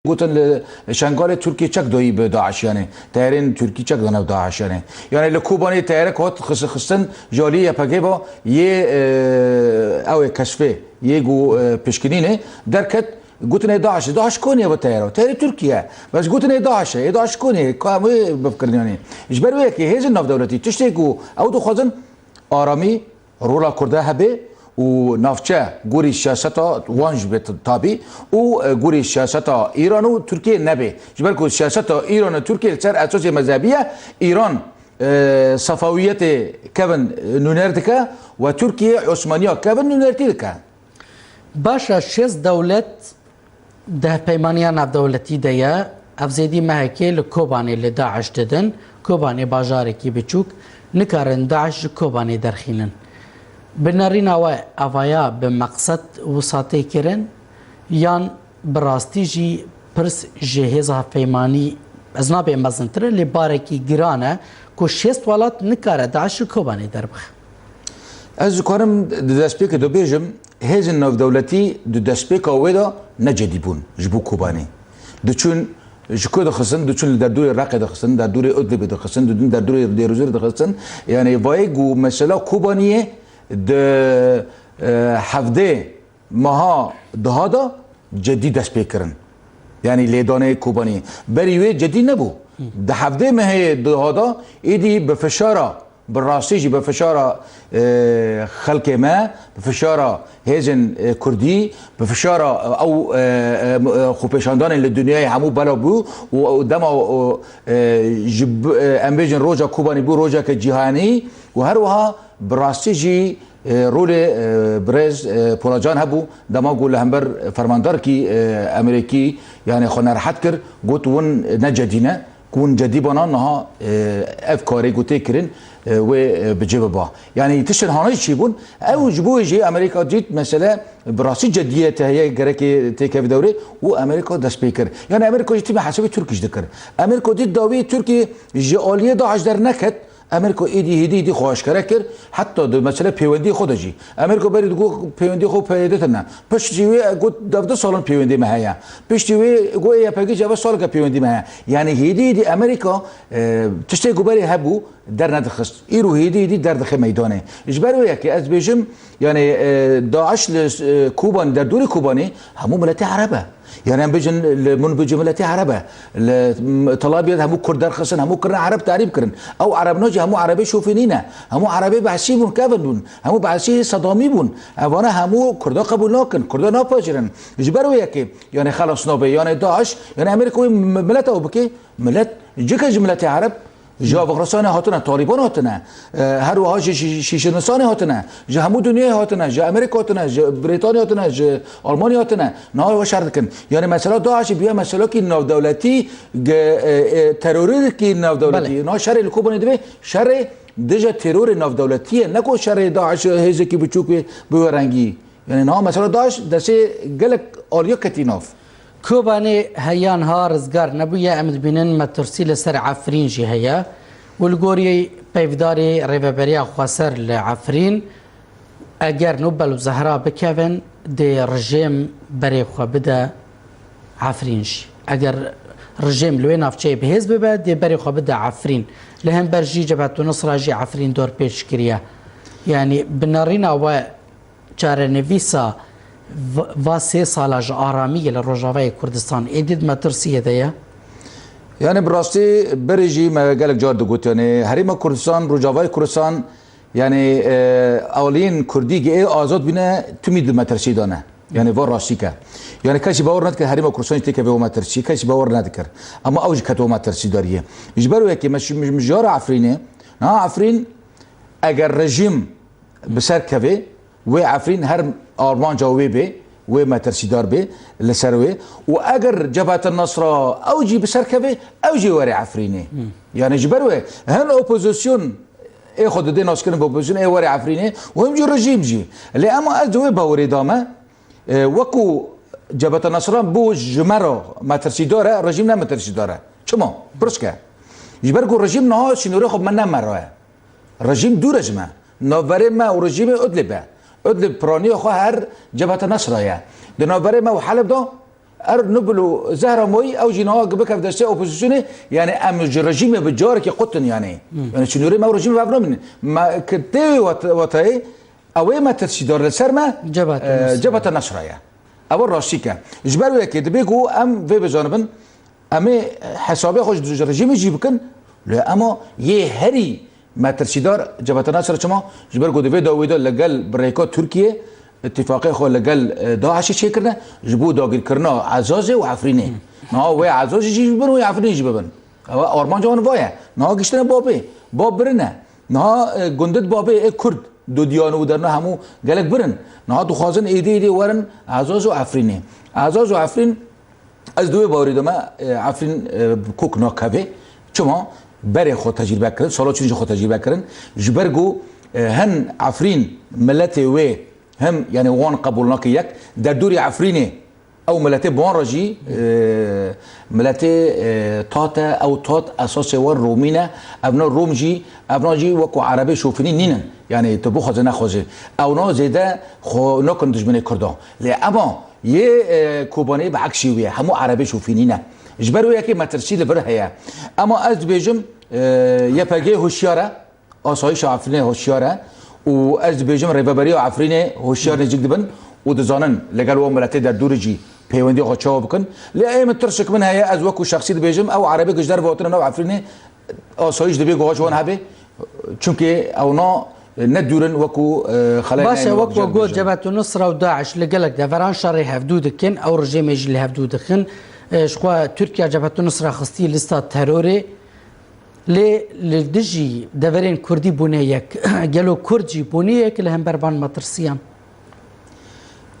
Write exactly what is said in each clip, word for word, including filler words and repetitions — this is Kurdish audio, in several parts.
Gotin li Şengalê Tirkiye çek dayî bi DAIŞ, yanî teyarên Tirkî çek dane bi DAIŞ, yanî. Yanî li Kobanê teyarek hat xis-, xistin ji aliyê Y P G ve yê, e, ew ê keşfê, yê ku, e, pişkinînê derket, gotinê DAIŞ, DAIŞ konê ve teyara, teyarê Tirkiye. Bes gotinê DAIŞ e, ê DAIŞ konê, ka em wê bifikirin, yanî. Ji ber wê yekê hêzên navdewletî tiştê ku ew dixwazin aramî, rola Kurda hebe û navçe gorî siyaseta wan jî bê tabî û, e, gorî siyaseta Îran û Tirkiye nebe. Ji ber ku siyaseta Îran û Tirkiye li ser esasê mezhebî ye, Îran, e, Sefawiyetê kevin, e, nûner dike we Tirkiye Osmaniya kevin nûnertî dike. Baş e, şêst dewlet di hevpeymaniya navdewletî de ye. Ev zêdî mehekê li Kobanê li DAIŞ didin. Kobanê bajarekî biçûk, nikarin DAIŞ ji Kobanê derxînin. Bi nerîna we evaya bi meqsed wisa tê kirin, yan bi rastî jî pirs ji hêza hevpeymanî, ez nabêm mezintir e, lê barekî giran e ku şêst welat nikare DAIŞ ji Kobanê derbixe? Ez dikarim di destpêkê de bêjim, hêzên navdewletî di destpêka wê de ne cedî bûn ji bo Kobanê. Diçûn ji ku dixistin, diçûn li derdorê Reqê dixistin, derdorê Idlibê dixistin, diçûn derdorê Dêrozorê dixistin. Yanî vayê ku mesela Kobaniyê di, e, hevdê meha duha de cedî dest pê kirin. Yanî lêdanê Kobaniyê. Berî wê cedî nebû. Di hevdê mehê duha de êdî bi fişara, bi rastî jî bi fişara, e, xelkê me, bi fişara hêzên, e, Kurdî, bi fişara, e, ew, e, e, e, xwepêşandanên li dinyayê hemû bela bû û, û dema, û, e, ji b-, e, em bêjin roja Kobanî bû rojeke cîhanî û her wiha bi rastî jî, e, rolê, e, birêz, e, Polatcan hebû, dema ku li hember fermandarekî, e, Amerîkî, yanî xwe nerehet kir, got, win ne cedî ne, ku hûn cedî bana niha, e, ev karê ku tê kirin, e, wê, e, bi cih biba. Yanî tiştên hana jî çêbûn, ew ji bo wê jî Amerîka dît mesele bi rastî cediyete heye, gerekê têkevî dewrê û Amerîka dest pê kir. Yanî Amerîka jî tîmê hesabê Tirkî jî dikir. Amerîka dît dawî Tirkî ji aliyê DAIŞ derneket, Amerîka êdî hêdî hêdî xwe aşkere kir, heta di mesele pêwendiyê xwe de jî. Amerîka berî digot pêwendiyê xwe PYD tine. Piştî wê got dev du salin pêwendiyê me heye. Piştî wê got YPG jî ev saleke pêwendiyê me heye. Yanî hêdî hêdî Amerîka, e, tiştê ku berê hebû dernedixist. Îro hêdî hêdî derdixe meydanê. Ji ber wê yekê ez dibêjim, yanî, e, DAIŞ li, e, Koban, derdorê Kobanê hemû miletê Ereb e. Yanî em bêjin li, min bêjin miletê Ereb e. Li, m-, Tel Aviv hemû Kurd derxistin, hemû kirin Ereb tarîf kirin. Ew Erebna jî hemû Erebê şofînî ne. Hemû Erebê Behsî bûn, kevin bûn. Hemû Behsî Sedamî bûn. Evana hemû Kurda qebûl nakin, Kurda napaşirin. Ji ber wê yekê, yanî xelas nabe, yanî DAIŞ, yanî Amerîka wê m-, mileta ew bike, milet, cike ji miletê Ereb, ji Afxistanê hatine, Talîban hatine, e, her wiha ji şî-, şîşinistanê hatine, ji hemû dinyayê hatine, ji Amerîka hatine, ji Brîtanya hatine, ji Almanya hatine. Niha we şer dikin. Yanî mesela DAIŞ bûye meselekî navdewletî, ge-, e, e, terorîkî navdewletî. Belê. Niha şerê li Kobanê divê şerê dije terorê navdewletî ye. Ne ku şerê DAIŞ hêzekî biçûk wê bi wê rengî. Yanî niha mesela DAIŞ destê gelek aliya ketî nav. Kobanê heyan ha rizgar nebûye, em dibînin metirsî li ser Efrîn jî heye û li gorî peyvdarê Rêveberiya Xweser li Efrîn, eger nû bel û zehra bikevin, dê rejîm berê xwe bide Efrîn jî. Eger rejîm li wê navçeyê bi hêz bibe, dê berê xwe bide Efrîn. Li hember jî Cebhetu Nusra jî Efrîn dorpêç kiriye. Yanî bi nerîna we çarenivîsa v-, va sê sala ji aramiyê li Rojavayê Kurdistan êdî di metirsiyê de ye? Yanî bi rastî berê jî me gelek car digot, yanî Herêma Kurdistan, Rojavayê Kurdistan, yanî, e, aliyên Kurdî ê azad bîne, timî di metirsî de ne. Yanî va rastî ke. Yanî kesî bawer nedikir Herêma Kurdistan jî têkeve wê metirsî, kesî bawer nedikir. Ama ew jî kete wê metirsîdariyê. Ji ber wê yekê me şi-, mijara Efrînê, niha Efrîn eger rejîm bi ser kevê, wê Efrîn her armanca wê bê, wê metirsîdar bê li ser wê. Û eger Cebhete Nasra ew jî bi ser kevê, ew jî were Efrînê. Hmm. Yanî ji ber wê hin opozîsyon ê xwe didê naskirin bi opozîsyon ê were Efrînê û him jî rejîm jî. Lê ema ez di wê bawerê de me, e, wekû Cebhete Nasra bû ji me re metirsîdar e, rejîm ne metirsîdar e. Çima? Pirs ke. Ji ber ku rejîm niha sînorê xwe bi me ne me re ye. Rejîm dûr e ji me. Navberê me û rejîmê Idlib e. Idlib piraniya xwe her Cebhete Nesra ye. Di navberê me û Heleb de Er Nobel û Zehra Moyî, ew jî niha bikev destê opozîsyonê, yani em ji rejîmê bi carekê qutin yani. Yani çi nûrê me û rejîmê bi ev namînin. Me ki tê wê wat-, watayê, ew ê me tirsîdar li ser me, Cebheta e, Nusra. Cebheta Nusra ye. Ew rastî ke. Ji ber wê yekê dibê ku em vê bizanibin, em ê hesabê xwe ji, ji rejîmê jî bikin, lê ema yê herî metirsîdar Cebheta Nasir çima? Ji ber ku di vê dawî de li gel bi rêka Tirkiyê îtîfaqê xwe li gel, e, DAIŞê çêkirine, ji bo dagirkirina Ezazê û Efrînê. Niha wê Ezazê jî bibin, wê Efrînê jî bibin. Ew armanca wan va ye. Niha giştine Babê. Bab birine. Niha, e, gundit Babê ê Kurd, Dudyan û derna hemû gelek birin. Niha dixwazin êdî êdî werin Ezaz û Efrînê. Ezaz û Efrîn, ez di wê bawerî de me, e, Efrîn, e, kok nakeve. Çima? Berê xwe tecrîbe kirin, sala çûn jî xwe tecrîbe kirin. Ji ber ku, e, hin Efrîn miletê wê hem, yani wan qebûl nake yek, derdorî Efrînê ew miletê bi wan re jî, e, miletê, e, tat e, ew tat esasê wan Romî ne. Evna Rom jî, evna jî wekû Erebê şofînî nînin. Yani tu bixwaze nexwaze. Ewna zêde xwe nakin dijminê Kurdan. Lê ema yê, e, Kobanê bi eksî wê ye. Hemû Erebê şofînî ne. Ji ber wê yekê metirsî li vir heye. Ema ez dibêjim, e, Y P G hoşyar e. Asayîşa Efrînê hoşyar e û ez dibêjim rêveberiya Efrînê hoşyar nêzîk dibin û dizanin li gel wan miletê derdorê jî pêwendiya xwe çawa bikin. Lê ê min tirsik min heye, ez wekû şexsî dibêjim, ew Erebê ku ji derve hatine nav Efrînê asayîş dibê ku ji wan hebe. Çimkî ewna ne dûr in wekû, e, xelay Baş e, neyên wek wek we car got, dibêjin. Cebhetu Nusra û DAIŞ li gelek deveran şerê hevdû dikin, ew rejîmê jî li hevdû dixin. E, ji xwe Tirkiye Cebhetu Nusra xistî lîsta terorê. Lê li dijî deverên Kurdî bûne yek. Gelo Kurd jî bûne yek li hember van metirsiyan?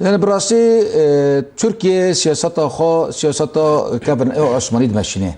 Yani bi rastî, e, Tirkiye siyaseta xwe, siyaseta kevin ê Osmanî dimeşîne.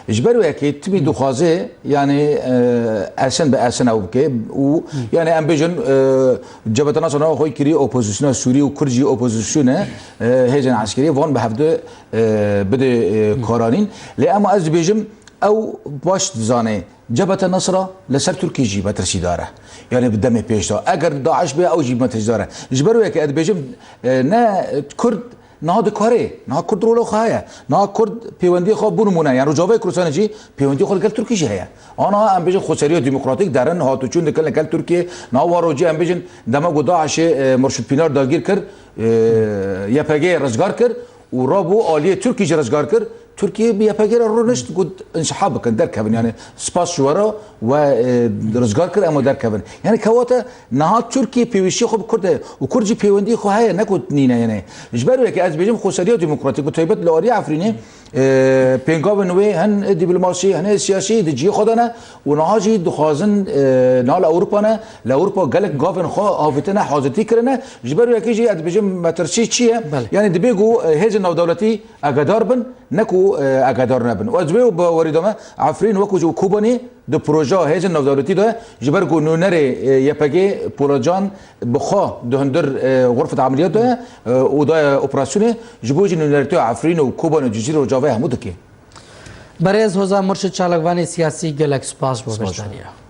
Ji ber wê yekê timî dixwaze, yani, e, esin bi esin ew bike û, yani em bêjin, e, Cebheta Nasra xwe kirî opozisyona Sûrî û Kurd jî opozîsyone, e, hêzên eskerî van bi hevdu, e, bide, e, karanîn. Lê ema ez dibêjim, ew baş dizane, Cebheta Nasra li ser Tirkiyê jî metirsîdar e. Yani bi demê pêş de. Eger DAIŞ bê, ew jî metirsîdar e. Ji ber wê yekê ez dibêjim, e, ne Kurd niha dikare, niha Kurd rola xwe heye. Niha Kurd pêwendiyê xwe, bo nimûne, yani Rojavayê Kurdistanê jî pêwendiyê xwe li gel Tirkiyê jî heye. Ana em bêjin xweseriya demokratîk derin, hatûçûn dikin li gel Tirkiyê. Niha wan rojî em bêjin dema ku DAIŞê, e, Murşid Pînar dagîr kir, e, Y P G rizgar kir, û rabû aliyê Tirkî jî rizgar kir. Tirkiye bi Y P G re rûnişt, got, "Însiha bikin, derkevin, yani spas ji we re we, e, rizgar kir, em ê derkevin." Yani kewate niha Tirkiye pêwîstî xwe bi Kurd heye û Kurd jî pêwendî xwe heye, ne ku nîne, yani. Ji ber wê yekê ez dibêjim xweseriya demokratîk, bi taybet li aliyê Efrînê, e, pêngavên wê hin dîplomasî, hin siyasî di cihê xwe de ne û niha jî dixwazin, e, niha li Ewropa ne, li Ewropa gelek gavên xwe avêtine, hazirtî kirine. Ji ber wê yekê jî ez dibêjim metirsî çi ye? Belê. Yani dibê ku, e, hêzên navdewletî agedar bin, ne ku, e, agedar nebin. Û ez wê û bawerî dame, Efrîn wekû ji Kobanê di projeya hêzên navdewletî de, ji ber ku nûnerê, e, Y P G Polatcan bi xwe di hundir, e, xurfet emeliyat de, e, û daye operasyonê, ji bo jî nûnertiya Efrîn û Kobanê û Cizîr û Rojavayê hemû dike. Berêz Hozan Murşid, çalakvanê siyasî, gelek spas bo Spas. beşdariya.